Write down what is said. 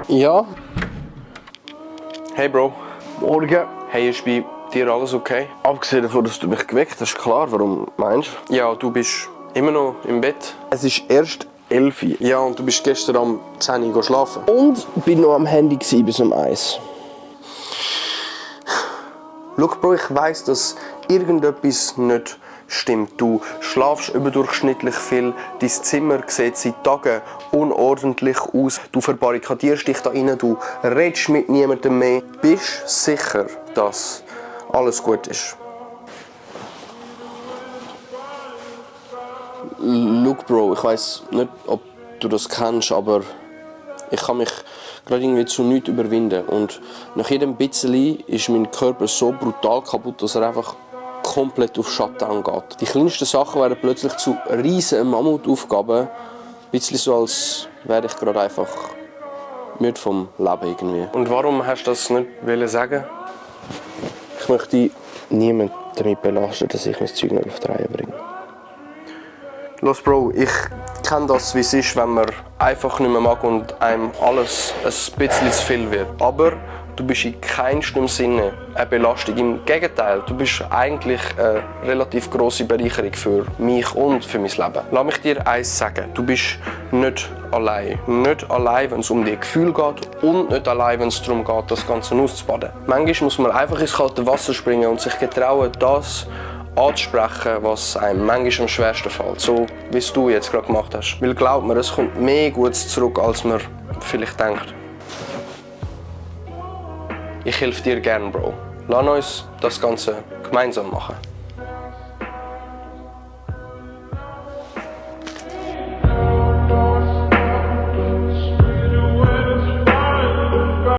Ja. Hey Bro. Morgen. Hey, ist bei dir alles okay? Abgesehen davon, dass du mich geweckt hast, klar, warum meinst du? Ja, du bist immer noch im Bett. Es ist erst 11 Uhr. Ja, und du bist gestern am 10 Uhr schlafen. Und bin noch am Handy bis um 1. Schau Bro, ich weiss, dass irgendetwas nicht stimmt. Du schlafst überdurchschnittlich viel, dein Zimmer sieht seit Tagen unordentlich aus, du verbarrikadierst dich da rein, du redest mit niemandem mehr. Bist du sicher, dass alles gut ist? Schau Bro, ich weiss nicht, ob du das kennst, aber ich kann mich gerade irgendwie zu nichts überwinden. Und nach jedem bisschen ist mein Körper so brutal kaputt, dass er einfach komplett auf Shutdown geht. Die kleinsten Sachen werden plötzlich zu riesigen Mammutaufgaben. Ein bisschen so, als wäre ich gerade einfach müde vom Leben irgendwie. Und warum hast du das nicht sagen? Ich möchte niemanden damit belasten, dass ich mein Zeug nicht auf die Reihe bringe. Los Bro, ich kenne das, wie es ist, wenn man einfach nicht mehr mag und einem alles ein bisschen zu viel wird. Aber du bist in keinstem Sinne eine Belastung. Im Gegenteil, du bist eigentlich eine relativ grosse Bereicherung für mich und für mein Leben. Lass mich dir eins sagen, du bist nicht allein. Nicht allein, wenn es um die Gefühle geht und nicht allein, wenn es darum geht, das Ganze auszubaden. Manchmal muss man einfach ins kalte Wasser springen und sich getrauen, das anzusprechen, was einem manchmal am schwersten fällt. So, wie es du jetzt gerade gemacht hast. Weil glaub mir, es kommt mehr Gutes zurück, als man vielleicht denkt. Ich helfe dir gern, Bro. Lass uns das Ganze gemeinsam machen.